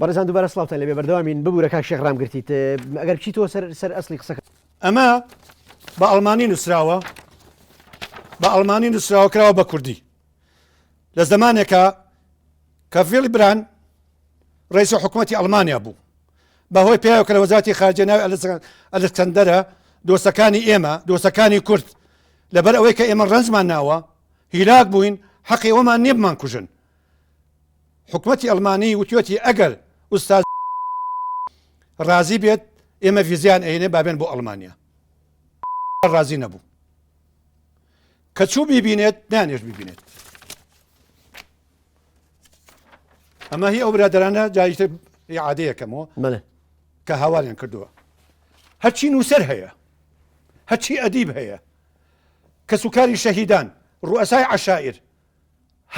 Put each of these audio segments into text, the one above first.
بەڕێزان دووبارە سڵاوتان لێبێ بەردەوامین ببورە کاک شێخ ڕامگرتیت ئەگەر بچیتەوە سەر سەر ئەسڵی قسەکە. ئەمە بە ئەڵمانی نووسراوە بە ئەڵمانی نووسراوە کراوە بە کوردی لە زەمانێکە کە ڤیڵی بران ڕئیسی حکوومەتی ئەڵمانیا بوو بەهۆی پیاوە کە لە وەزارەتی خارجە ناوی ئەلکسەندەرە دۆستەکانی ئێمە دۆستەکانی کورد لەبەر ئەوەی کە ئێمە ڕەنجمان ناوە هیلاک بووین حەقی ئەومان نییە بمان کوژن حکومەتی ئەڵمانی وتوێتی ئەگەر ئوستاز ڕازی بێت ئێمە ڤیزیان ئەینێ بابێن بۆ ئەڵمانیا ڕازی نەبوو کە چوو بیبینێت نانێش بیبینێت ئەمە هی ئەو برادرانە جاریتر ئیعادەیەکەمەوە کە هاواریان کردووە هەرچی نووسەر هەیە هەرچی ئەدیب هەیە کەسوکاری شەهیدان ڕوئەسای عەشایر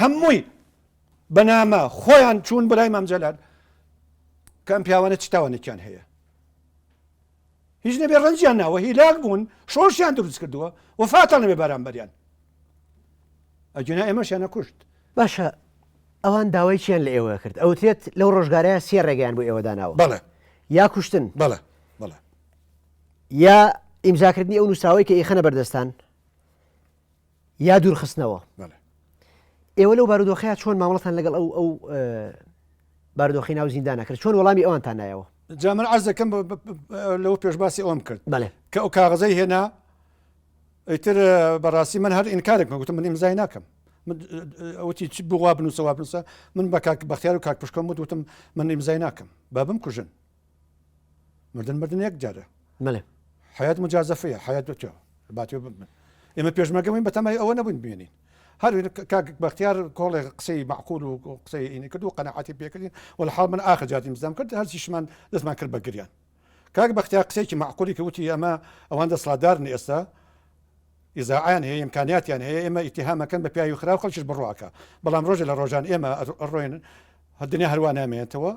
هەمووی بە نامە خۆیان چوون بۆ لای مام جەلال کە ئەم پیاوانە چ تاوانێکیان هەیە هیچ نەبێ ڕەنجیان ناوە هیلاک بوون شۆڕشیان دروست کردووە وەفاتان نەبێ بەرامبەریان ئەگینا ئێمەشیان نەکوشت. باشە ئەوان داوای چیان لە ئێوە کرد؟ ئەوترێت لەو ڕۆژگارەیە سێ ڕێگەیان بۆ ئێوە داناوە. بەڵێ. یا کوشتن. بەڵێ بەڵێ. یا ئیمزاکردنی ئەو نووسراوەی کە ئیخەنە بەردەستان. یا دوورخستنەوە. بەڵێ. ئێوە لەو بارودۆخەیە چۆن مامەڵەتان لەگەڵ ئەو ئەو بارودۆخی ناو زیندانە کرد؟ چۆن وەڵامی ئەوانتان نایەوە؟ جا من عەرز دەکەم لەوە پێش باسی ئەوەم کرد. بەڵێ. کە ئەو کاغەزەی هێنا ئیتر بەڕاستی من هەر ئینکارێکم گوتم من ئیمزای ناکەم من ئەوتی چ بوو وا بنووسە وا بنووسە من بە کاک بەختیار و کاک پشکۆم وت وتم من ئیمزای ناکەم با بمکوژن مردن مردن یەک جارە بەڵێ حیات مجازفەیە حیات بچۆ باتێ بمن ئێمە پێشمەرگە بووین بەتەمای ئەوە نەبووین بمێنین هەر کاک بەختیار کۆڵێ قسەی معقول و قسەی ئینی کرد و قەناعەتی پێکردین وەلحاڵ من ئاخر جار ئیمزام کرد هەرچیشمان دەستمان کرد بە گریان کاک بەختیار قسەیەکی مەعقولی کرد وتی ئەمە ئەوان دەسڵاتدارن ئێستا ئیزاعیان هەیە ئیمکانیاتیان هەیە ئێمە ئیتیهامەکەن بە پیاوی خراپ خەڵکیش بڕواکە بەڵام ڕۆژێ لە ڕۆژان ئێمە ڕۆین دنیا هەروا نامێنێتەوە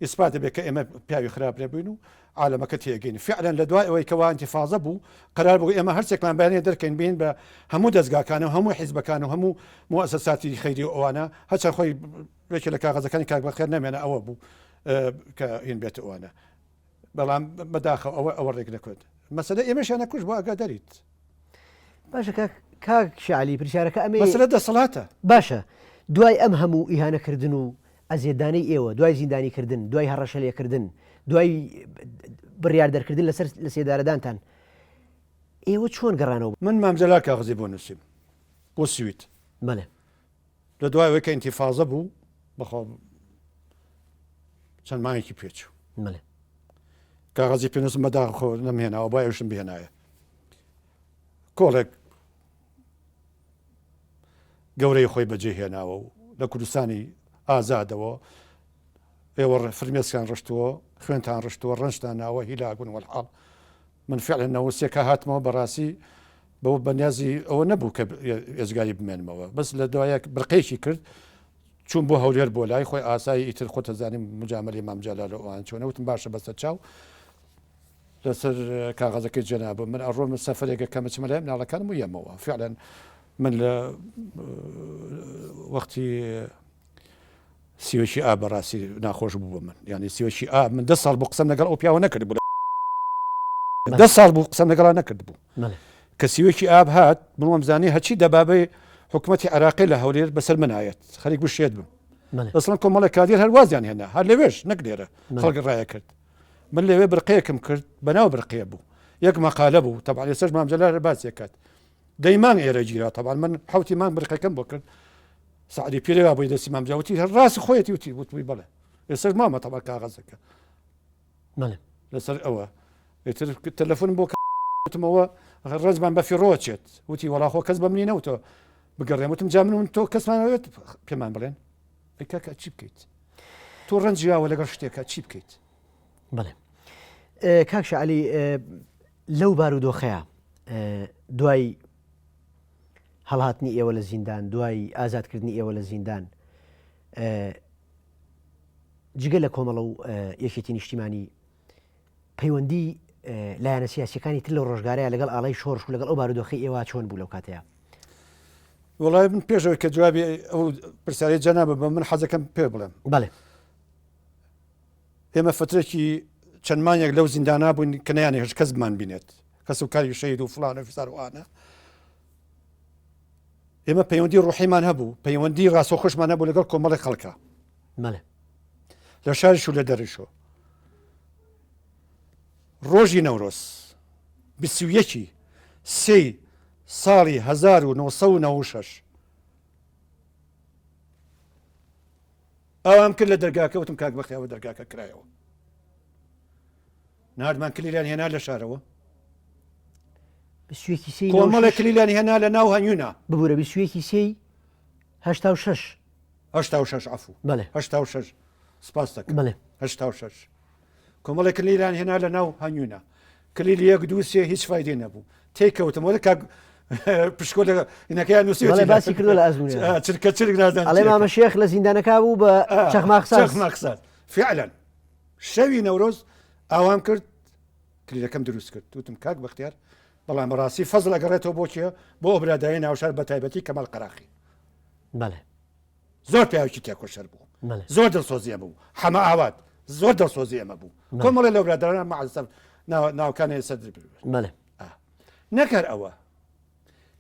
ئیسپات دەبێت کە ئێمە پیاوی خراپ نەبووین و عالەمەکە تێگەین فعلا لە دوای ئەوەی کەوا ئینتیفازە بوو قرار بوو ئێمە هەرچێکمان بەیانە دەرکەین بین بە هەموو دەستگاکان و هەموو حیزبەکان و هەموو موئەسەساتی خەیری و ئەوانە هەرچەند خۆی یەکێ لە کاغەزەکانی کاک بەختیار نەمێنە ئەوە بوو کە هین بێت ئەوانە بەڵام بەداخەوە ئەوە ئەوە ڕێک نەکرد مەسەلە ئێمەشیان نەکوشت بۆ ئاگاداریت. باشە کاک کاک شعلی پرسیارەکە ئەمەیە مەسەلە دەسەڵاتە. باشە دوای ئەم هەموو ئیهانەکردن و ئەزیەتدانەی ئێوە دوای زیندانی کردن دوای هەڕەشە لێکردن دوای بڕیار دەرکردن لەسەر لەسێدارەدانتان ئێوە چۆن گەڕانەوە؟ من مام جەلال کاغەزی بۆ نووسیم بۆ سوید. بەڵێ. لە دوای ئەوەی کە ئینتیفازە بوو بەخوا چەند مانگێکی پێچوو بەڵێ. کاغەزی پێنووسم بەداخ خۆ نەمهێناوە با ئەوشم بهێنایە کۆڵێک گەورەی خۆی بەجێ هێناوە و لە کوردستانی ئازادەوە ئێوە فرمێسکان ڕشتووە خوێنتان ڕشتووە ڕەنجتان ناوە هیلاگون وەلحاڵ من فعلا نەوەسێ کە هاتمەوە بەڕاستی بەوە بەنیازی ئەوە نەبوو کە ئێزگاری بمێنمەوە بەس لە دوایەک برقێکی کرد چوون بۆ هەولێر بۆ لای خۆی ئاسایی ئیتر خۆت ئەزانی مجامەلەی مام جەلال و ئەوان چۆنە وتم باشە بەسەر چاو لەسەر کاغەزەکەی جەنابم من ئەڕۆم سەفەرێکە کەمە چمە لای مناڵەکانم و یەمەوە فعلا من لە وەختی سیوەکی ئا بەڕاستی ناخۆش بوو بە من یعنی سیوەکی ئا من دە ساڵ بوو قسەم لەگەڵ ئەو پیاوە نەکرد بوو دە ساڵ بوو قسەم لەگەڵا نەکرد بوو کە سیوەکی ئاب هات من وەمزانی هەرچی دەبابەی حکوومەتی عراقی لە هەولێر بەسەر من ئاەت خەریک بوو شێت بم ئەسڵەن کۆمەڵە کادیر هەر وازیان هێنا هەر لەوێش نەک لێرە خەڵک ڕایە کرد من لەوێ برقەیەکم کرد بەناو برقەیە بوو یەک مەقالە بوو تەبعەن ئێستاش مام جەلال هەر باسی ئەکات دەی مانگ ئێرە گیرا تەبعەن من حوتی مانگ برقەکەم بۆ کرد سەعدی پیرێ وا بۆی دەستی مام جەلال وتی هەر ڕاستی خۆیەتی وتی وتوی بەڵێ ئێستاش مامە تەبعەن کاغەزەکە بەڵێ لەسەر ئەوە ئیتر تەلەفۆن بۆ وتمەوە ڕەنجمان بە فیڕۆ چێت وتی وەڵا خۆ کەس بە منی نەوتەوە بگەڕێم وتم جا من و تۆ کەسمان ئەوێت پێمان بڵێن ئەی کاکە چی بکەیت تۆ ڕەنج یاوە لەگەڵ شتێکە چی بکەیت بەڵێ کاک شەعلی لەو بارودۆخەیە دوای هەڵهاتنی ئێوە لە زیندان دوای ئازادکردنی ئێوە لە زیندان جگە لە کۆمەڵە و یەکێتی نیشتیمانی پەیوەندی لایەنە سیاسیەکانی تر لەو ڕۆژگارەیە لەگەڵ ئاڵای شۆڕش و لەگەڵ ئەو بارودۆخی ئێوە چۆن بوو لەو کاتەیە؟ وڵای من پێشەوەی کە جوابی ئەو پرسیاری جەنابە بە من حەزەکەم پێ بڵێم بەڵێ. ئێمە فترێکی چەند مانگێک لەو زیندانە بووین کە نەیانهێشت کەس بمان بینێت کەس و کاری شەهید و فڵان و فیسار و ئانە ئێمە پەیوەندی ڕوحیمان هەبوو پەیوەندی ڕاستەوخۆشمان هەبوو لەگەڵ کۆمەڵی خەڵکە بەڵێ لە شاریش و لە دەریشەوە ڕۆژی نەورۆز 21 سێی ساڵی 1996 ئەوام کرد لە دەرگاکە وتم کاک بەختیاوە دەرگاکە کرایەوە ناردمان کلیلیان هێنا لە شارەوە کۆمەڵێک کلیلیان هێنا لە ناو هەنیونا ببوورە بیسویەکی سێی 86 86 عفو بەێ 86 سپاس دەکەم بەێ 86 کۆمەڵێک کلیلیان هێنا لە ناو هەنیونا کلیل یەک دوو سێ هیچ فایدەی نەبوو تێکەوتم وەرە کاک پشکۆ لە ئینەکەیان نووسی بەڵێ باسی کردو لە ئەزموونە چرکە چرک نازان ئەڵێ مامە شێخ لە زیندانەکە بوو بە چەخماخساز چەخماخساز فعلا شەوی نەورۆز ئاوام کرد کلیلەکەم دروست کرد وتم کاک بەختیار بەڵام بەڕاستی فەزڵ ئەگەڕێتەوە بۆ کێ بۆ ئەو برادەرەی ناوشار بە تایبەتی کەمال قەراخی بەڵێ زۆر پیاوێکی تێکۆشەر بوو زۆر دڵسۆزی ئەمە بوو حەمە ئاوات زۆر دڵسۆزی ئەمە بوو کۆمەڵێ لەو برادەرانە مەعزەف ناوکانی سەر بەڵێ نەکەر ئەوە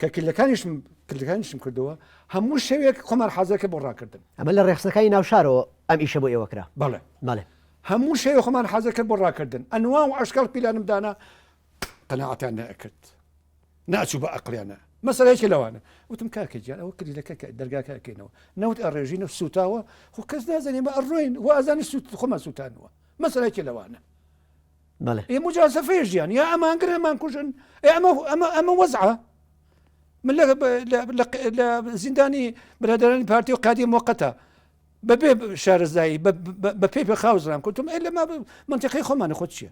کە کلەکانیشم کلەکانیشم کردەوە هەموو شەوێک خۆمان حەزەکە بۆ ڕاکردن ئەمە لە ڕێخستنەکانی ناوشارەوە ئەم ئیشە بۆ ئێوە کرا بەڵێ بەڵێ هەموو شەوێ خۆمان حەزەکە بۆ ڕاکردن ئەنوا و ئەشکال پیلانم دانا قەناعەتیان نەئەکرد ناچوو بە ئەقڵیانە مەسەلە یەکێ لەوانە وتم کاکە گیان ئەوە کلیلەکە کە دەرگاکە ئەکەینەوە نەوت ئەڕێژین و سوتاوە خۆ کەس نازانێ ئێمە ئەڕۆین و ئازانی سوت خۆمان سوتانوە مەسەلە یەکێ لەوانە بەڵێ ئێ مجازەفەیە ژیان یا ئەمانگرن ئەمان کوژن ئێ ئەمە ئەمە ئەمە وەزعە من لە لە زیندانی برادەرانی پارتی و قادی مۆقەتە بەبێ شارەزایی بە پێی پێ خاوزرام کوتم ئێ لە ما منطقی خۆمانە خۆت چییە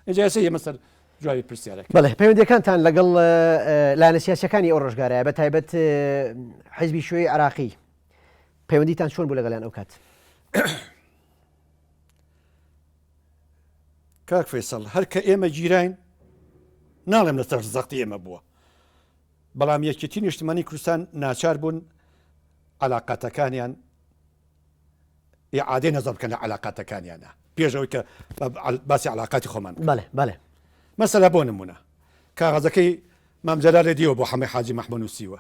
ئینجا ئێستا یەمە سەر جوابی پرسیارەکە. بەڵێ پەیوەندیەکانتان لەگەڵ لایەنە سیاسیەکانی ئەو ڕۆژگارە بە تایبەت حیزبی شوێی عراقی پەیوەندیتان چۆن بوو لەگەڵیان ئەو کات؟ کاک فەیسەڵ هەر کە ئێمە گیراین ناڵێم لەسەر زەختی ئێمە بووە بەڵام یەکێتی نیشتمانی کوردستان ناچار بوون علاقاتەکانیان ئیعادەی نەزەر بکەن لە عەلاقاتەکانیانا پێش ئەوەی کە باسی عەلاقاتی خۆمان بکەن. بەڵێ بەڵێ. مەسەلا بۆ نمونە کاغەزەکەی مام جەلالێ دیوە بۆ حەمەی حاجی مەحموو نووسیوە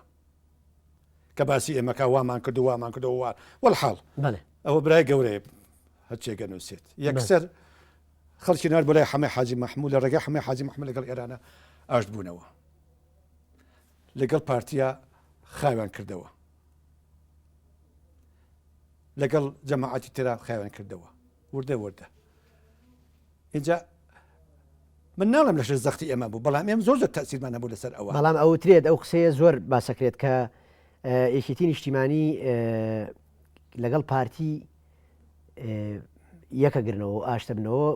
کە باسی ئێمەکە وامان کرد و وامان کردەوە وا وەڵحاڵ بەڵێ ئەوە برای گەورەیە هەرچێکە نووسێت یەکسەر خەڵکی نار بۆ لای حەمەی حاجی مەحموو لە ڕێگەی حەمەی حاجی مەحموو لەگەڵ ئێرانە ئاشت بوونەوە لەگەڵ پارتیا خاویان کردەوە لەگەڵ جەماعەتی ترا خاوێن کردەوە وردە وردە اینجا من ناڵم لەشە زەختی ئێمە بوو بەڵام ئێمە زۆر زۆر تەسیرمان هەبوو لەسەر ئەوە بەڵام ئەوترێت ئەو قسەیە زۆر باسەکرێت کە یەکێتی نیشتیمانی لەگەڵ پارتی یەکەگرنەوە و ئاشتەبنەوە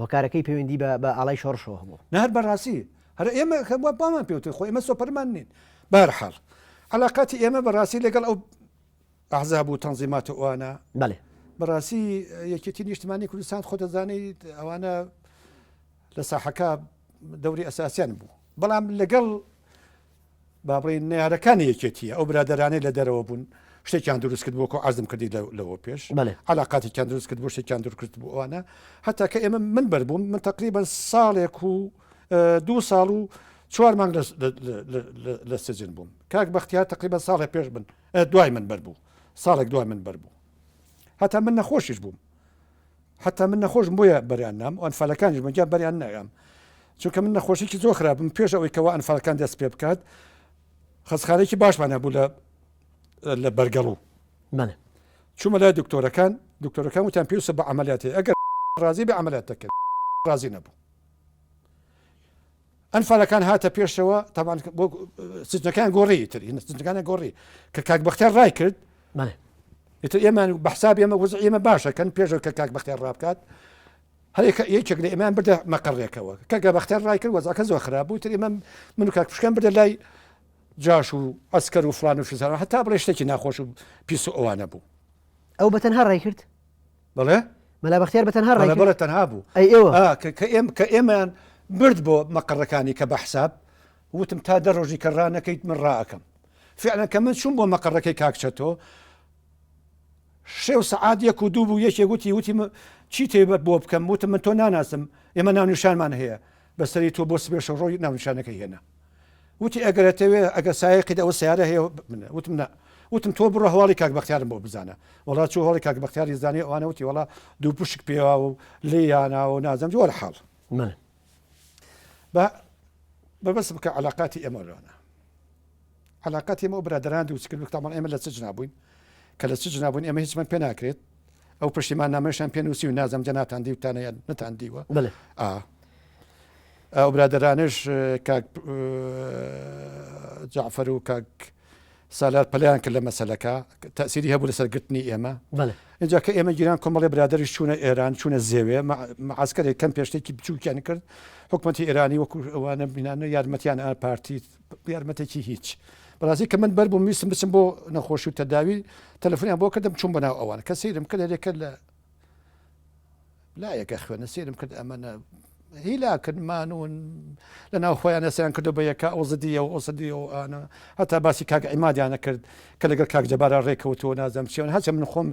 هۆکارەکەی پەیوەندی بە ئاڵای شۆڕشەوە هەبوو نهر بەڕاستی هەر ئێمە بامان پێوتن خۆ ئێمە سۆپەرمان نین بەرحاڵ علاقاتی ئێمە بەڕاستی لەگەڵ ئەو ئەحزاب و تەنزیمات و ئەوانە. بەڵێ. بەڕاستی یەکێتی نیشتمانی کوردستان خۆ دەزانیت ئەوانە لە ساحەکە دەوری ئەساسیان بوو بەڵام لەگەڵ با بڵێین نەیارەکانی یەکێتیە ئەو برادەرانەی لە دەرەوە بوون شتێکیان دروست کرد بۆ کۆ عزم کردی لەوە پێش علاقاتێکیان دروست کرد بۆ شتێکیان دروست کرد بۆ ئەوانە هەتا کە ئێمە من بەربووم من تقریبا ساڵێک و دو ساڵ و چوار مانگ لە سجن بووم کاک بەختیار تقریبا ساڵێ پێش من دوای من بەر بوو ساڵێک دوای من بەر بوو هەتا من نەخۆشیش بووم حتا من نەخۆشم بۆیە بەریان نام ئەنفالەکانیش مەگیان بەریان ناگام چونکە من نەخۆشیی زۆر خراپم پێش ئەوەی کەەوە ئەنفالەکان دەست پێ بکات خەسخانێکی باشمان هەبوو لە لە بەرگەڵ و چوومە لای دکتۆرەکان دکتۆرەکان وتیان پێویستە بە عملیاتی ئەگەر ڕازی بە عملیات دەکەن ڕازی نەبوو ئەنفالەکان هاتە پێشەوە تاوان بۆ سجنەکان گۆڕی تر سجنەکانە گۆڕی کە کاک بەختیار ڕای کرد ئیتر ئێمە بە حساب ئێمە وەزع ئێمە باشە کەن پێشەوە کە کاک بەختیار ڕابکات هەرێکە یەکێک لە ئێمان بردە مەقەڕێکەوە کە کاک بەختیار ڕای کرد وەزعەکە زۆر خراپ بوو تر ئێمە من و کاک پشکان بردە لای جاش و ئەسکەر و فلان و فیسار هەتا بڵێ شتێکی ناخۆش و پیس و ئەوانە بوو ئەو بە تەنها ڕای کرد بەڵێ مەلا بەختیار بە تەنها ڕای بەڵێ بەڵێ تەنها بوو ئەی ئێوە ئا کە کە ئێم کە ئێمەیان برد بۆ مەقەڕەکانی کە بە حساب وتم تا دە ڕۆژی کە ڕانەکەیت من ڕائەکەم فعلا کە من چووم بۆ مەقەڕەکەی کاک چەتۆ شێو سەعات یەک و دوو بوو یەکێک وتی وتی م- چی تێبەت بۆ بکەم وتم من تۆ ناناسم ئێمە ناونیشانمان هەیە بەسەری تۆ بۆ سبێ شەو ڕۆی ناونیشانەکەی هێنا وتی ئەگەر ئەتەوێ ئەگەر سایەقیت ئەوە سیارە هەیە منە وتم نا وتم تۆ بڕۆ هەواڵی کاک بەختیارم بۆ بزانە وەڵا چوو هەواڵی کاک بەختیاری زانی ئەوانە وتی وەڵا دوو پشک پێوا و لێیاناوە و نازم جۆرە حاڵ من بە بەبەس بکە علاقاتی ئێمە لەوانە علاقاتی ئێمە و برادران دروست کرد بکتامان ئێمە لە چ جنابووین کە لە چ جنابووین ئێمە هیچمان پێ ناکرێت ئەو پشتیمان نامەشان پێ نووسی و نازم جەناتان دیوتانە یان نەتان دیوە بەڵێ ئا ئەو برادەرانەش کاک جەعفەر و کاک سالار پەلیان کرد لە مەسەلەکە تەسیری هەبوو لەسەر گرتنی ئێمە اینجا کە ئێمە گیران کۆمەڵی برادریش چوونە ئێران چوونە زێوێ معسکەرێک کەم پێشتێکی بچووکیان کرد حکوومەتی ئێرانی وەکو ئەوانە بینانە یارمەتیان ئا پارتی یارمەتێکی هیچ بەڕاستی کە من بەر بووم ویستم بچم بۆ نەخۆشی و تەداوی تەلەفۆنیان بۆ کردم چوون بەناو ئەوان کە سەیرم کرد هەرێکە لە لایەکە خوێنە سێرم کرد ئەمەە هیلاکردمان و لە ناو خۆیان ئەسیان کردو بە یەکە ئەو زدیە و ئەو و ئانا هەتا باسی کاک عیمادیانە کرد کە لەگەڵ کاک جەبارە ڕێکەوتەوە نازم چیان هەچە من خۆم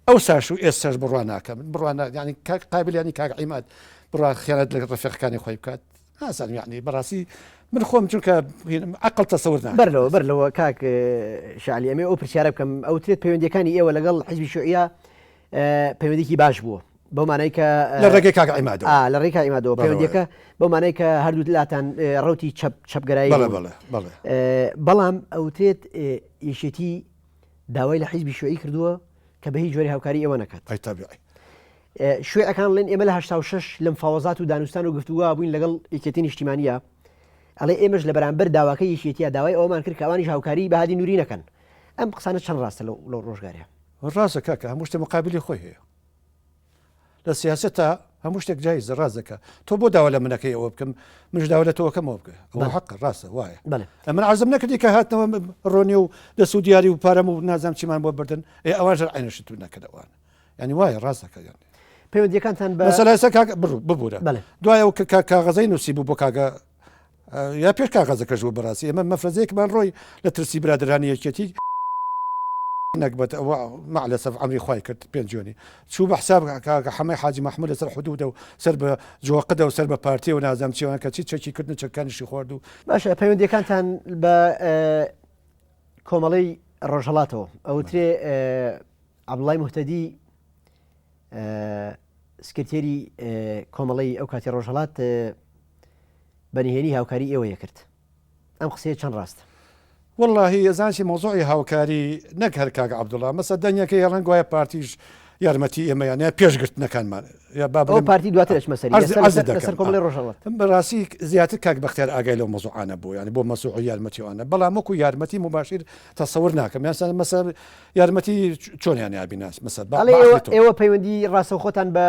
ئەو ساش و ئێستاش بڕوا ناکەم بڕوا ینی کاک قابلیانی کاک عیماد بڕوا خیانەت لە ڕفیقەکانی خۆی بکات نازانم یعنی بەڕاستی من خۆم چونکە عقل تەسەور ناکەم. بەر لەوە بەر لەوە کاک شاعلی ئەمێ ئەو پرسیارە بکەم ئەوترێت پەیوەندیەکانی ئێوە لەگەڵ حزبی شوعیە پەیوەندیکی باش بووە بەو مانای کە لە ڕێگەی کاک عیمادەوە ئا لە ڕێگەی کاک عیمادەوە پەیوەندیەکە بەو مانای کە هەردوو لاتان ڕەوتی چەپ چەپگەرایی بەڵێ بەڵێ بەڵێ بەڵام ئەوترێت یەکێتی داوای لە حیزبی شوعی کردووە کە بە هیچ جۆری هاوکاری ئێوە نەکات ئەی تەبیعی شوێعەکان ڵێن ئێمە لە 86 لە مفاوەزات و دانوستان و گفتوگۆ بووین لەگەڵ یەکێتی نیشتیمانیە ئەڵێ ئێمەش لە بەرامبەر داواکەی یەکێتیە داوای ئەوەمان کرد کە ئەوانیش هاوکاری بەهادی نوری نەکەن ئەم قسانە چەند ڕاستە لەو ڕۆژگارە؟ ڕاستە کاکە هەموو شتێ مقابلی خۆی هەیە لە سیاسەتا هەموو شتێک جایزە ڕاست دەکە تۆ بۆ داوا لە منەکەی ئەوە بکەم منش داوا لە تۆکەمەوە بکە ئەوە حەقە ڕاستە وایە بەڵێ ئەمن عەرزم نەکردی کە هاتنەوە ڕۆنی و دەست و دیاری و پارەم و نازانم چیمان بۆ بردن ئێ ئەوان ژەر عینەشت و نەکرد ئەوان یعنی وایە ڕاست دەکە یان پەیوەندیەکانتان بە مەسەلە ئێستا کاک ببورە بەڵێ دوای ئەو کە کاغەزەی نووسی بوو بۆ کاکە یا پێش کاغەزەکەش بوو بەڕاستی ئێمە مەفرەزەیەکمان ڕۆی لە ترسی برادەرانی یەکێتی نەگبەت ئەوە مەعلەسەف عەمری خوای کرد پێنجوێنی چوو بە حساب کاکە حەمەی حاجی مەحمود لەسەر حدودە و سەر بە جۆقدە و سەر بە پارتی و نازانم چیوان کە چی چەکی کردن و چەکەکانیشی خوارد و باشە پەیوەندیەکانتان بە کۆمەڵەی ڕۆژهەڵاتەوە ئەوترێ عەبدوڵای موهتەدی سکرتێری کۆمەڵەی ئەو کاتی ڕۆژهەڵات بە نهێنی هاوکاری ئێوەیە کرد ئەم قسەیە چەند ڕاستە؟ وەڵاهی ئەزانسی مەوزوعی هاوکاری نەک هەر کاک عەبدوڵا مەسە دەنگەکەی ئەڵێن گوایە پارتیش یارمەتی ئێمەیان یا پێش گرتنەکانمان یا با ئەو بڵێم پارتی دواتر ئەچمە سەری عەرز ئێستا عەرز لەسەر دەکەم لەسەر ئا. کۆمەڵەی ڕۆژهەڵات بەڕاستی زیاتر کاک بەختیار ئاگای لەو مەوزوعانە بوو یانی بۆ مەوزوعی یارمەتی ئەوانە بەڵام وەکو یارمەتی موباشیر تەسەور ناکەم یان مەسە یارمەتی چۆنیان یابی ناس مەسە ئەڵێ ئێوە ئێوە پەیوەندی ڕاستەوخۆتان بە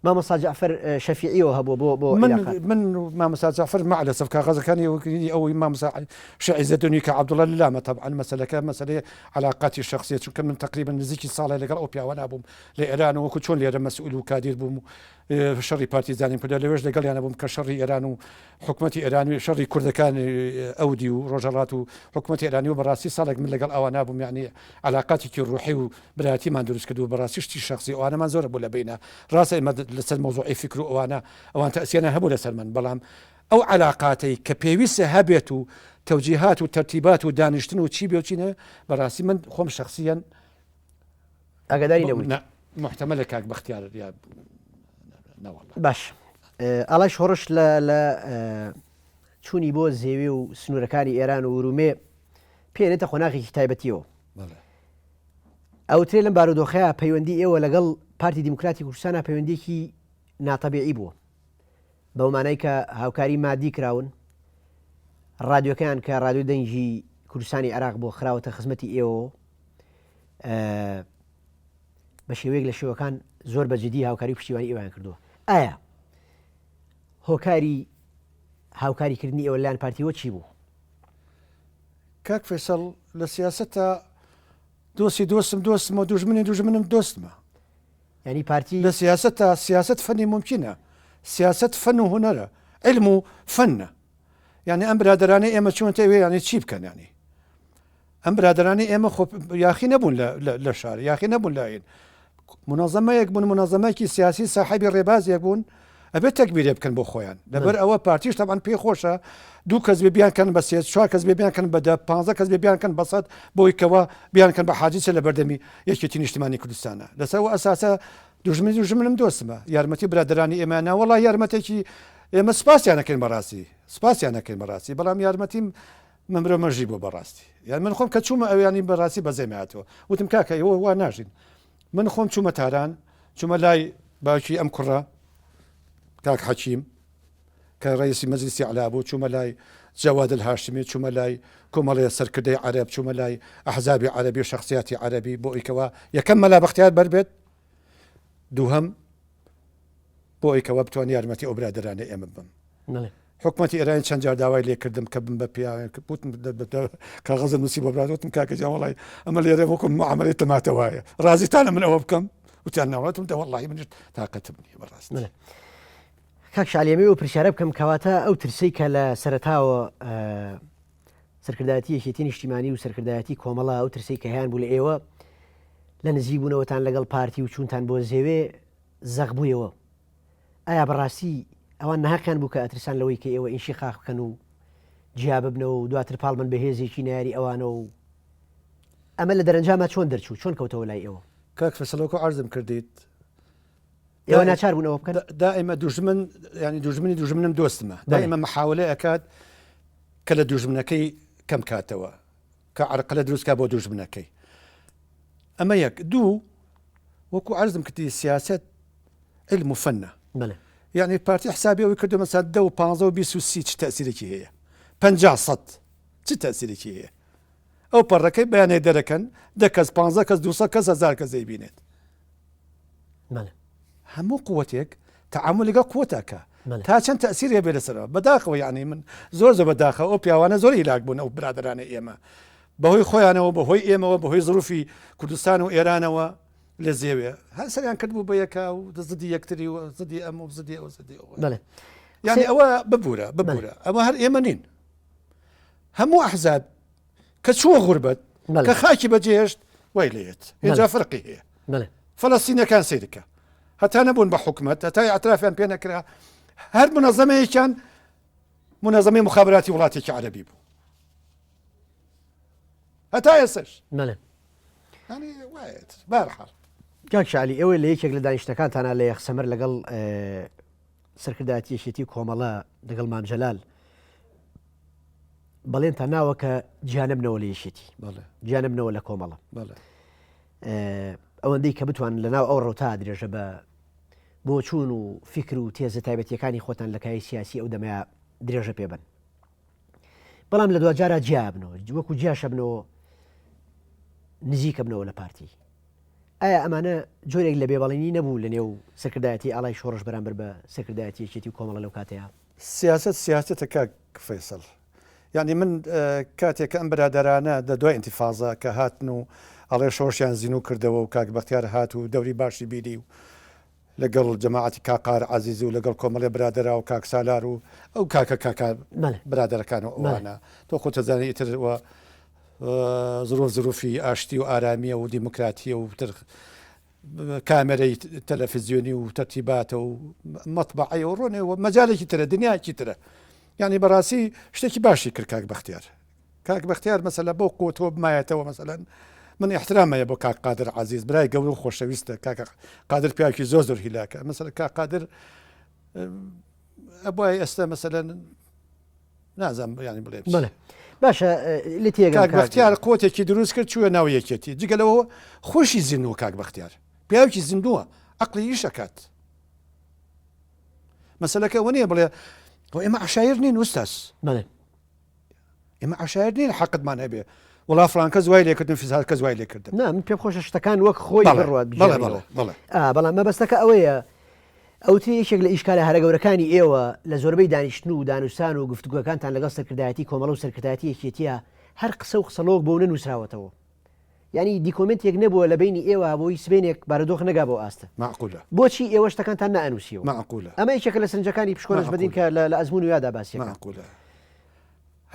مامۆستا جەعفەر شەفیعیەوە هەبووە بۆ بۆ من من مامۆستا جەعفەر مع لەسەف کاغەزەکانی ئەوەی مامۆستا شێخ عیزەدینی کە عەبدوڵڵا لامە تەبعەن مەسەلەکە مەسەلەی عەلاقاتی شەخسیە چونکە من تەقریبەن نزیکی ساڵێ لەگەڵ ئەو پیاوە بووم لە ئێران و وەکو چۆن لێرە مەسئول و کادیر بووم و شەڕی پارتیزانیم کردە لەوێش لەگەڵیانە بووم کە شەڕی ئێران و حکومەتی ئێران و شەڕی کوردەکان ئەودی و ڕۆژهەڵات و حکومەتی ئێرانی و بەڕاستی ساڵێک من لەگەڵ ئەوە نابووم یعنی علاقاتێکی ڕوحی و برایەتیمان دروست کرد و بەڕاستی شتی شەخسی ئەوانەمان زۆرە بوو لە بینە ڕاستە ئێمە لەسەر مەوزوعی فکر و ئەوانە ئەوان تەئسیریان هەبوو لەسەر من بەڵام ئەو علاقاتەی کە پێویستە هەبێت و تەوجیهات و تەرتیبات و دانیشتن و چی بێ و چی نەبێ بەڕاستی من خۆم شەخسیەن ئاگاداری نەبوویت؟ نا محتەمەلە کاک بەختیار یا نەوەڵا. باش ئاڵای شۆڕش لە لە چوونی بۆ زێوێ و سنوورەکانی ئێران و ورومێ پێنێتە قۆناغێکی تایبەتیەوە. ئەوترێ لەم بارودۆخەیە پەیوەندی ئێوە لەگەڵ پارتی دیموکراتی کوردستانە پەیوەندیەکی ناتەبیعی بووە بەو مانای کە هاوکاری مادی کراون ڕادیۆکەیان کە ڕادیۆ دەنگی کوردستانی عێراق بۆ خراوەتە خزمەتی ئێوە بە شێوەیەک لە شێوەکان زۆر بە جدی هاوکاری پشتیوانی ئێوەیان کردووە ئایا هۆکاری هاوکاریکردنی ئێوە لایەن پارتیەوە چی بوو؟ کاک فەیسەڵ لە سیاسەتا دۆستی دۆستم دۆستمە و دوژمنی دوژمنم دۆستمە. یانی پارتی. لە سیاسەتا سیاسەت فەنی مومکینە سیاسەت فەن و هونەرە عیلم و فەنە یانی ئەم برادەرانەی ئێمە چوونەتە ئەوێ یانی چی بکەن یانی ئەم برادەرانەی ئێمە خۆ یاخی نەبوون لە شار یاخی نەبوون لە ئین. منەزەمەیەک بوون منەزەمەیەکی سیاسی ساحێبی ڕێبازێک بوون ئەبێت تەکبیرێ بکەن بۆ خۆیان لەبەر ئەوە پارتیش تەبعەن پێی خۆشە دوو کەس بێ بیان کەن بە سێ چوار کەس بێ بیان کەن بە دە پانزە کەس بێ بیان کەن بە سەد بۆی کەوا بیان کەن بە حاجیچە لە بەردەمی یەکێتی نیشتمانی کوردستانە لەسەر ئەو ئەساسە دوژمنی دوژمنم دۆستمە یارمەتی برادەرانی ئێمە ناوەڵا یارمەتێکی ئێمە سپاسیان ئەکەین بەڕاستی سپاسیان ئەکەین بەڕاستی بەڵام یارمەتیم مەمرە مەژی بۆ بەڕاستی یان من خۆم کە چوومە ئەویانی بەڕاستی بەزێم هاتەوە وتم کاکە ئێوە وا ناژین من خۆم چوومە تاران چوومە لای باوکی ئەم کوڕە کاک حەکیم کە ڕئیسی مەجلیسی علا بوو چوومە لای جەواد الهاشمی چوومە لای کۆمەڵێ سەرکردەی عەرەب چوومە لای ئەحزابی عەرەبی و شخصیاتی عەرەبی بۆ ئەوی یەکەم مەلا بەختیار بەر بێت دووهەم بۆ ئەوی کەوا بتوان یارمەتی ئەو برادەرانەی ئێمە بم. حکومەتی ئێرانی چەند جار داوای لێ کردم کە بم بە پیاوێک وتم کاغەزم نووسی بۆ براد وتم کاکە گیان وەڵای ئەمە لێرە وەکو معامەلەی تەماتە وایە ڕازیتانە من ئەوە بکەم وتیان ناوەتم دە وەڵی منیش تاقەتم نییە بەڕاست. کاک شالی ئەمەوێ ئەو پرسیارە بکەم کەواتە ئەو ترسەی کە لە سەرەتاوە سەرکردایەتی یەکێتی نیشتیمانی و سەرکردایەتی کۆمەڵە ئەو ترسەی کە هەیان بوو لە ئێوە لە نزیک بوونەوەتان لەگەڵ پارتی و چوونتان بۆ زێوێ زەق بوویەوە ئایا بەڕاستی ئەوان ناهەقیان بوو کە ئەترسان لەوەی کە ئێوە ئینشیقاق بکەن و جیا ببنەوە و دواتر پاڵ بن بە هێزێکی نەیاری ئەوانەوە و ئەمە لە دەرەنجاما چۆن دەرچوو چۆن کەوتەوە لای ئێوە؟ کاک فەیسەڵ وەکو عەرزم کردیت ئێوە ناچار بوون ئەوە بکەن؟ دائیمە دوژمن یانی دوژمنی دوژمنم دۆستمە دائیمە محاولە ئەکات کە لە دوژمنەکەی کەم کاتەوە کە عەرقلە دروست کا بۆ دوژمنەکەی ئەمە یەک دوو وەکو عەرزم کردی سیاسەت علم و فەنە بەڵێ یعنی پارتی حسابی ئەوەی کردو مەسا دە و پانزە و 20 و سی چ تەسیرێکی هەیە پەنجا سەد چ تەسیرێکی هەیە ئەو پەڕەکەی بەیانێ دەرەکەن دە کەس پانزە کەس دوسە کەس هەزار کەس دەیبینێت بەڵێ هەموو قوتێک تعامل لەگەڵ قوتەکە تا چەند تەسیر هەبێ لەسەرەوە بەداخەوە یعنی من زۆر زۆر بەداخەوە ئەو پیاوانە زۆر هیلاک بوون ئەو برادرانە ئێمە بەهۆی خۆیانەوە بەهۆی ئێمەوە بەهۆی زروفی کوردستان و ئێرانەوە لە زێوێ هەر سەریان کرد بوو بە یەکا و زدی یەکتری و زدی ئەم و زدی ئەو زدی ئەو بەڵێ یعنی ئەوە ببوورە ببوورە ئەوە هەر ئێمە نین هەموو ئەحزاب کە چووە غوربەت کە خاکی بەجێهێشت وای لێت ئێجا فەرقی هەیە فەلەستینەکان سیرکە هەتا نەبوون بە حکومت هەتا ئەترافیان پێ نەکرا هەر منەزەمەیەکیان منەزەمەی مخابراتی وڵاتێکی عەربی بوو هەتا ئێسش بارحاڵ کاک شالی ئێوە لە یەکێک لە دانیشتەکانتانە لە یەخسەمەر لەگەڵ سەرکردایەتی یەکێتی کۆمەڵە لەگەڵ مام جەلال بەڵێنتان ناوە کە جیانەبنەوە لە یەکێتی جیانەبنەوە لە کۆمەڵە ئەوەندەی کە بتوان لەناو ئەو ڕوتا درێژە بە بۆچوون و فیکر و تێزە تایبەتیەکانی خۆتان لە کای سیاسی ئەو دەمەیە درێژە پێ بن بەڵام لە دواجارە جیابنەوە وەکو جیاشەبنەوە نزیکەبنەوە لە پارتی ئایا ئەمانە جۆرێک لە بێبەڵێنی نەبوو لە نێو سەرکردایەتی ئاڵای شۆڕش بەرامبەر بە سەرکردایەتی یەکێتی و کۆمەڵە لەو کاتەیا؟ سیاسەت سیاسەتە کاک فەیسەڵ. یانی من کاتێک کە ئەم برادەرانە دە دوای ئینتیفازە کە هاتن و ئەڵێ شۆڕشیان زینوو کردەوە و کاک بەختیار هات و دەوری باشی بینی و لەگەڵ جەماعەتی کاک قاهر عەزیز و لەگەڵ کۆمەڵێ برادەرا و کاک سالار و ئەو کاکە کاکە برادەرەکان و ئەوانە تۆ خۆت ئەزانی ئیتر و زروف زروفی ئاشتی و ئارامیە و دیموکراتیە و تر کامێرەی تەلەفزیۆنی و تەرتیباتە و مەطبعەیە و ڕۆنێ و مەجالێکی ترە دنیاکی ترە یعنی بەڕاستی شتێکی باشی کرد کاک بەختیار کاک بەختیار مەسەلە بەو قوتەوە بمایەتەوە مەسەلەن من احترام هەیە بۆ کاک قادر عزیز برای گەورە و خۆشەویستە کاک قادر پیاوێکی زۆر زۆر هیلاکە مەسەلە کاک قادر ئەبوایە ئێستا مەسەلەن نازانم یانی بڵێ بەڵێ باشە لە تێگەم کاک بەختیار قوتێکی دروست کرد چووە ناو یەکێتی جگە لەوە خۆشی زیندووە کاک بەختیار پیاوێکی زیندووە عەقڵی ئیش ئەکات مەسەلەکە ئەوە نییە بڵێ ئێمە عشایر نین ئوستاز بەڵێ ئێمە عشایر نین حەقتمان هەبێ وڵا فلان کەس وای لێکردن فیزار کەس وای لێکردن نا من پێم خۆشە شتەکان وەک خۆی بڕوات بەڵێ بەڵێ بەڵێ بەڵام مەبەستەکە ئەوەیە ئەوترێ یەکێک لە ئیشکالە هەرە گەورەکانی ئێوە لە زۆربەی دانیشتن و دانوستان و گفتوگۆکانتان لەگەڵ سەرکردایەتی کۆمەڵە و سەرکردایەتی یەکێتیە هەر قسە و قسەڵۆک بۆ نەنووسراوەتەوە یانی دیکۆمێنتێک نەبووە لە بەینی ئێوە بۆی سبەینێک بارودۆخ نەگا بەو ئاستە. مەعقولە. بۆچی ئێوە شتەکانتان نەئەنووسیەوە؟ مەعقولە. ئەمە یەکێکە لە سەرنجەکانی پشکۆ نەجمەدین کە لە لە ئەزموون و یادا باسی ئەکا. مەعقولە.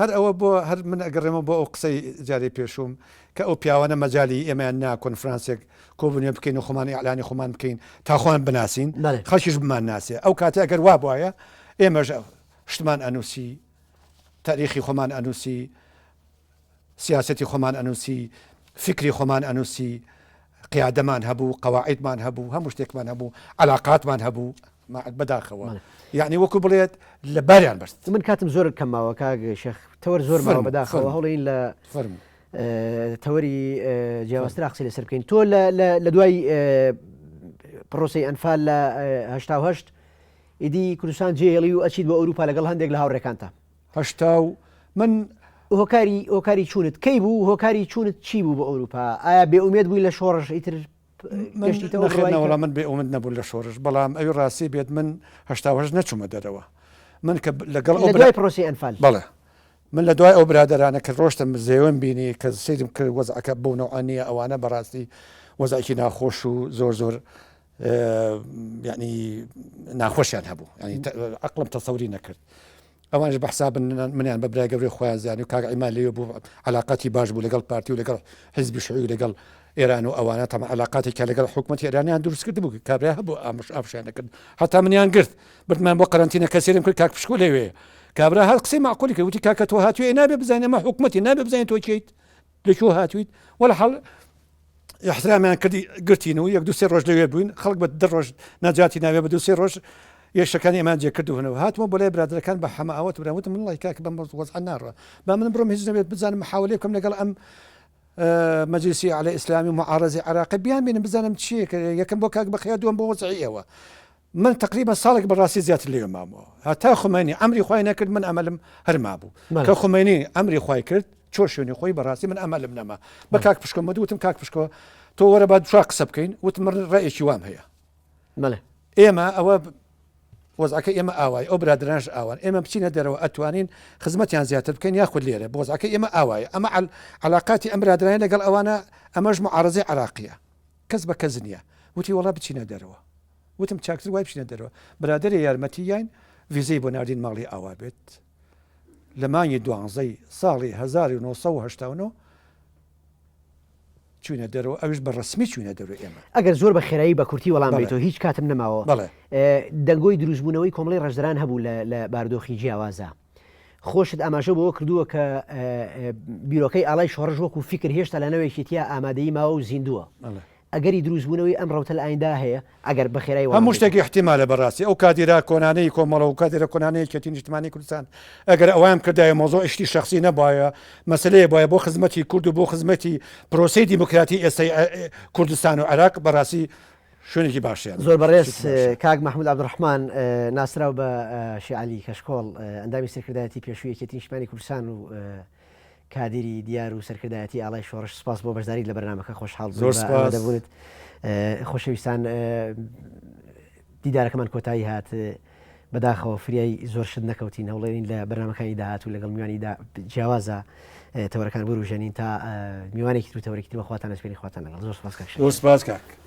هەر ئەوە بۆ هەر من ئەگەڕێمەوە بۆ ئەو قسەی جارەی پێشووم کە ئەو پیاوانە مەجالی ئێمەیان نا کۆنفرانسێک کۆبوونەوە بکەین و خۆمان ئیعلانی خۆمان بکەین تا خۆمان بناسین خەڵکیش بمان ناسێ ئەو کاتێ ئەگەر وا بوایە ئێمەش شتمان ئەنووسی تاریخی خۆمان ئەنووسی سیاسەتی خۆمان ئەنووسی، فیکری خۆمان ئەنووسی، قیادەمان هەبوو، قەواعیدمان هەبوو، هەموو شتێکمان هەبوو، عەلاقاتمان هەبوو، بەداخەوە یەعنی وەکو بڵێت لە باریان بەست. من کاتم زۆر کەم ماوە کاک شێخ تەوەر زۆر ماوە بەداخەوە هەوڵین لە تەوەری جیاوازترا قسەی لەسەر بکەین. تۆ لە دوای پرۆسەی ئەنفال لە 88 ئیدی کوردستان جێهێڵی و ئەچیت بۆ ئەوروپا لەگەڵ هەندێک لە هاوڕێکانتا. 80 و من. هۆکاری هۆکاری چوونت کەی بوو هۆکاری چوونت چی بوو بۆ ئەوروپا ئایا بێ ئومێد بووی لە شۆڕش ئیتر گەشتیتەوە نەخێر نەوەڵا من بێ ئومێد نەبوون لە شۆڕش بەڵام ئەوی ڕاستی بێت من 88 نەچوومە دەرەوە من کە لەگەڵ ئەو دوای پرۆسی ئەنفال بەڵێ من لە دوای ئەو برادەرانە کە ڕۆشتم زێوەم بینی کە سەیرم کرد وەزعەکە بەو نەوعە نییە ئەوانە بەڕاستی وەزعێکی ناخۆش و زۆر زۆر یعنی ناخۆشیان هەبوو ینی عقلم تەسەوری نەکرد ئەوانش بە حساب منیان بە برای گەورەی خۆیان زانی و کاک عیمان لەوێ بوو علاقاتی باش بوو لەگەڵ پارتی و لەگەڵ حیزبی شوعی و لەگەڵ ئێران و ئەوانە تەمە علاقاتی کە لەگەڵ حکوومەتی ئێرانیان دروست کرد بوو کابرا هەبوو ئامش ئافشیان دەکرد هەتا منیان گرت بردمان بۆ قەرەنتینە کەسێرم کرد کاک پشکۆ لەوێ کابرا هەر قسەی معقولی کرد وتی کاکە تۆ هاتووی نابێ بزانین ئەمە حکوومەتی نابێ بزانین تۆ کێیت لە کوێ هاتوویت وەلحاڵ احترامیان کردی گرتین و یەک دو سێ ڕۆژ لەوێ بووین خەڵک بە دە ڕۆژ نەجاتی ناوێ بە دو سێ ڕۆژ یەشەکانی ئەمان جێ کردوونەوە هاتمەوە بۆ لای برادەرەکان بە حەمە ئاوات برام وتم من وڵی کاکە بەم وەزعە ناڕە با من بڕۆم هیچ نەبێت بزانم محاولەی بکەم لەگەڵ ئەم مەجلیسی ئەعلای ئیسلامی و معارەزی عێراقی بیان بینم بزانم چییە یەکەم بۆ کاک بەخیا دووەم بۆ وەزعی ئێوە من تەقریبەن ساڵێک بەڕاستی زیاتر لەوێ مامەوە هەتا خومەینی ئەمری خوای نەکرد من ئەمەلم هەر مابوو کە خومەینی ئەمری خوای کرد چۆ شوێنی خۆی بەڕاستی من ئەمەلم نەما بە کاک پشکۆ مەد وتم کاک پشکۆ تۆ وەرە با دوچار قسە بکەین وتم من ڕێیەکی وام هەیە بەڵێ ئێمە ئەوە وەزعەکە ئێمە ئاوای ئەو برادرانش ئاوان ئێمە بچینە دەرەوە ئەتوانین خزمەتیان زیاتر بکەین یاخود لێرە بۆزعەکە ئێمە ئاوایە ئەمە علاقاتی ئەم برادرانە لەگەڵ ئەوانە ئەمەش معارزەی عراقیە کەس بە کەس نییە وتی وەڵا بچینە دەرەوە وتم چاکتر وای بچینە دەرەوە برادەرێ یارمەتی یاین ڤیزەی بۆ ناردین ماڵی ئاوا بێت لە مانگی دوانزەی ساڵی 1989 چوینە دەرەوە ئەوش بە ڕسمی چوینە دەرەوە ئێمە. ئەگەر زۆر بە خێرایی بە کورتی وەڵام بەیتەوە هیچ کاتم نەماوە دەنگۆی دروستبوونەوەی کۆمەڵەی ڕەشدەران هەبوو لە بارودۆخی جیاوازا خۆشت ئاماژە بەوە کردووە کە بیرۆکەی ئاڵای شۆڕش وەکو فیکر هێشتا لە نەوەیەکی تیا ئامادەیی ماوە و زیندووە. ئەگەری دروستبوونەوەی ئەم ڕەوتە لە ئایندە هەیە؟ ئەگەر بە خێرایی وەڵام هەموو شتێک ئیحتیمالە بەڕاستی ئەو کادیرە کۆنانەی کۆمەڵە و کادیرە کۆنانەی یەکێتی نیشتمانی کوردستان ئەگەر ئەوەیان بکردایە مەوزوعی شتی شەخسی نەبوایە مەسەلەیە بوایە بۆ خزمەتی کورد و بۆ خزمەتی پرۆسەی دیموکراتی ئێستای کوردستان و عێراق بەڕاستی شوێنێکی باشیان زۆر بەڕێز کاک مەحمود عەبدولڕەحمان ناسراو بە شێعەلی کەشکۆڵ ئەندامی سەرکردایەتی پێشووی یەکێتی نیشتمانی کوردستان و کادیری دیار و سەرکردایەتی ئاڵای شۆڕش سپاس بۆ بەشداریت لە بەرنامەکە خۆشحاڵ زۆر بووین بە سپاس. ئامادەبوونت خۆشەویستان دیدارەکەمان کۆتایی هات بەداخەوە فریای زۆر شت نەکەوتین هەوڵێنین لە بەرنامەکانی داهاتوو لەگەڵ میوانی دا جیاوازە تەوەرەکان بوروژێنین تا میوانێکی تر و تەوەرێکی تر بە خواتان ئەسپێرین خواتان لەگەڵ زۆر سپاس کاک زۆر شاکر. سپاس کاک.